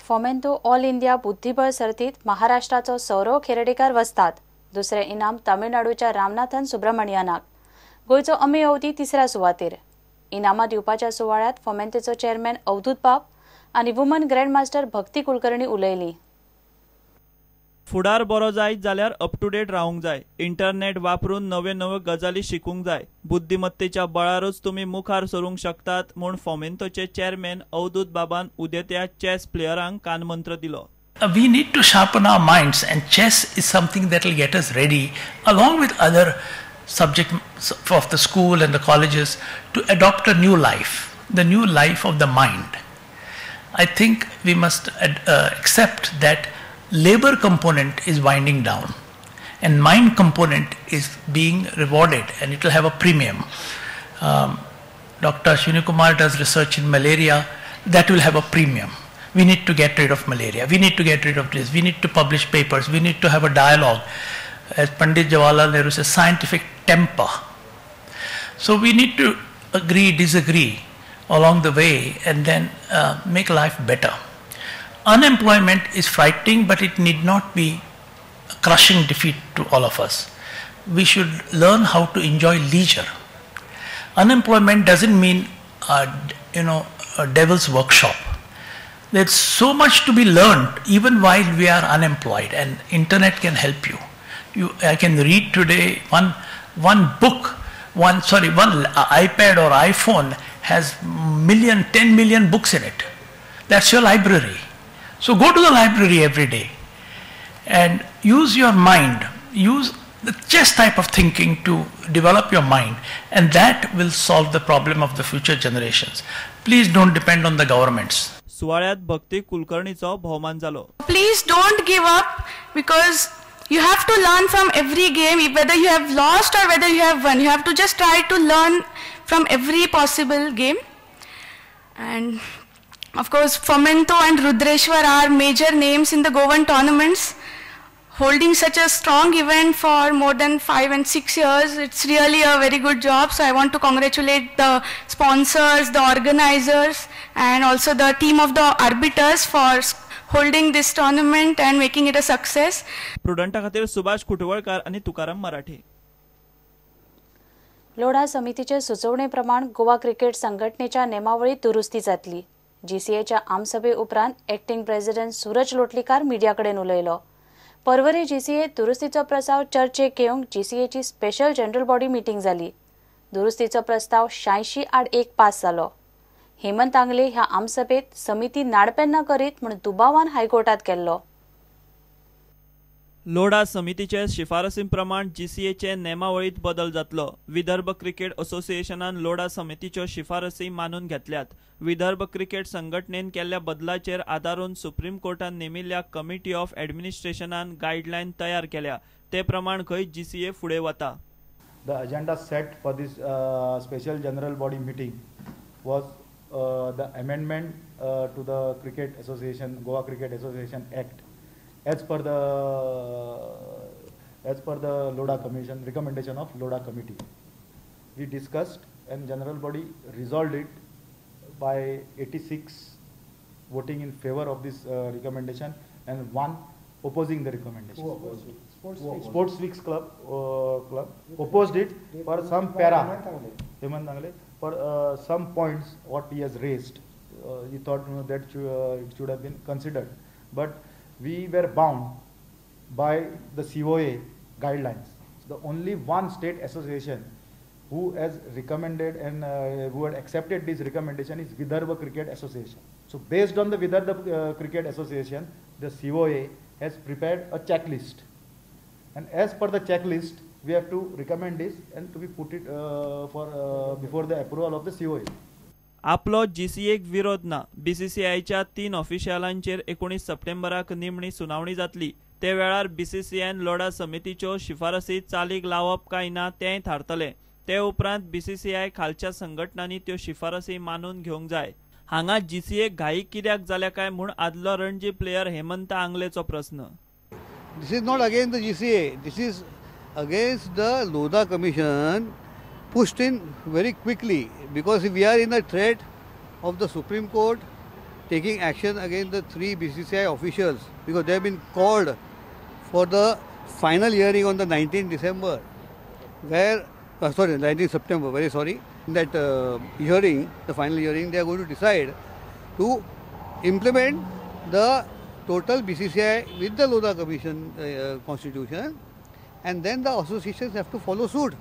Fomento all India बुद्धिबळ सर्तीत महाराष्ट्राचो सौरव खेरडेकर वस्ताद. दुसरें इनाम तामिळनाडूच्या रामनाथन सुब्रमणियनाक. गोंयचो अमेय अवधी तिसऱ्या सुवातेर. इनामां दिवपाच्या सुवाळ्यात फोमेंतेचो चेअरमॅन अवधूत बाब आनी वुमन ग्रँडमास्टर भक्ती कुलकर्णी उलयली. फुडार बरो जायत जाल्यार अप टू डेट रावंक जाय. इंटरनेट वापरून नव्यो नव्यो गजाली शिकूंक जाय. बुद्धिमत्तेच्या बळारूच तुमी मुखार सरूंक शकतात म्हूण फोमेंतोचे चेअरमॅन अवधूत बाबान उदेत्या चॅस प्लेयरांक कानमंत्र दिलो. We need to sharpen our minds, and chess is something that will get us ready along with other subjects of the school and the colleges to adopt a new life, the new life of the mind. I think we must accept that labor component is winding down and mind component is being rewarded, and it will have a premium. Dr. Ashwini Kumar does research in malaria, that will have a premium. We need to get rid of malaria, we need to get rid of this, we need to publish papers, we need to have a dialogue. As Pandit Jawaharlal Nehru says, scientific temper. So we need to agree, disagree along the way, and then make life better. Unemployment is frightening, but it need not be a crushing defeat to all of us. We should learn how to enjoy leisure. Unemployment doesn't mean, a devil's workshop. There's so much to be learned even while we are unemployed, and internet can help you. I can read today one iPad or iPhone has 10 million books in it. That's your library. So go to the library every day and use your mind, use the chess type of thinking to develop your mind, and that will solve the problem of the future generations. Please don't depend on the governments. सुवाळ्यात भक्ती कुलकर्णीचो भोवमान जालो. Please don't give up, because you have to learn from every game, whether you have lost or whether you have won. You have to just try to learn from every possible game. And of course, Fomento and Rudreshwar are major names in the Goan tournaments. Holding such a strong event for more than 5 and 6 years, it's really a very good job. So I want to congratulate the sponsors, the organizers, and also the team of the arbiters for holding this tournament and making it a success. प्रुडंटा खातीर सुभाष कुटवळकार आणि तुकाराम मराठे. लोढा समितीचे सुचोवणे प्रमाण Goa cricket संघटनेच्या नेमावळीत दुरुस्ती जातली. जीसीएच्या आमसभे उपरांत acting president Suraj Lotlikar media कडेन उलयलो. परवरी जीसीए दुरुस्तीचो प्रस्ताव चर्चेक येवंक जीसीएची स्पेशल जनरल बॉडी मीटिंग जाली. दुरुस्तीचो प्रस्ताव 86-1 पास जालो. हेमंत आंगले ह्या आमसभेत समिती नाडपेन्ना करीत म्हूण दुबावान हायकोर्टात गेल्लो. लोढा समितीचे शिफारसी प्रमाण जीसीएचे नेमावळीत बदल जातलो. विदर्भ क्रिकेट असोसिएशनान लोढा समितीच्यो शिफारसी मानून घेतल्यात. विदर्भ क्रिकेट संघटनेन केल्ल्या बदलाचेर आदारून सुप्रीम कोर्टान नेमिल्ल्या कमिटी ऑफ ॲडमिनिस्ट्रेशनान गायडलायन तयार केल्या. ते प्रमाण खंय जीसीए फुडें वता. The agenda set for this special general body meeting was the amendment to the Cricket Association, Goa Cricket Association Act, as per the Lodha Commission, recommendation of Lodha Committee. We discussed and general body resolved it by 86 voting in favor of this recommendation and 1 opposing the recommendation. Who opposed it? Sports Weeks Club opposed it for some para, Hemant Angle, for some points what he has raised. He thought that it should have been considered, but we were bound by the COA guidelines. The only one state association who has recommended and who had accepted this recommendation is Vidarbha Cricket Association. So based on the Vidarbha Cricket Association, the COA has prepared a checklist, and as per the checklist, we have to recommend this and to be put it for before the approval of the COA. आपलो जीसीएक विरोध ना. बीसीसीआयच्या 3 ऑफिशियलांचेर 19 सप्टेंबराक निमणी सुनावणी जातली. ते वेळार बीसीसीआयन लोढा समितीच्यो शिफारसी चालीक लावप काय ना तेंय थारतलें. ते उपरांत बीसीसीआय खालच्या संघटनांनी त्यो शिफारसी मानून घेवंक जाय. हांगा जीसीए घाई कित्याक जाल्या काय म्हूण आदलो रणजी प्लेयर हेमंत आंगलेचो प्रस्न. This is not against the GCA, this is against the Lodha Commission, pushed in very quickly because we are in a threat of the Supreme Court taking action against the 3 BCCI officials because they have been called for the final hearing on the 19th December, where, sorry, 19th September, very sorry. In that hearing, the final hearing, they are going to decide to implement the total BCCI with the Lodha Commission constitution, and then the associations have to follow suit.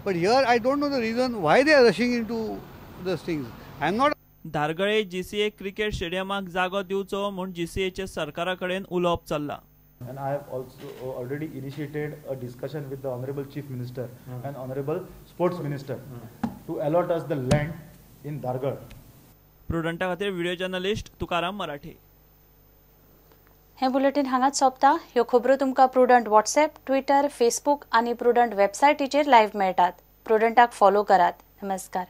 But here I don't know the reason why they are rushing into those things. I am not. Dhargal GCA cricket स्टेडियमाक जागो दिवचो म्हूण जीसीएचे सरकारा कडेन उलोवप चल्लां. And I have also already initiated a discussion with the Honorable Chief Minister and Honorable Sports Minister to allot us the land in Dhargal. प्रुडंटा खातीर video journalist Tukaram मराठे. हे bulletin हांगाच सोंपता. ह्यो खबरो तुमकां प्रुडंट व्हॉट्सएप, ट्विटर, फेसबूक आनी prudent वेबसायटीचेर live मेळटात. प्रुडंटाक फॉलो करात. नमस्कार.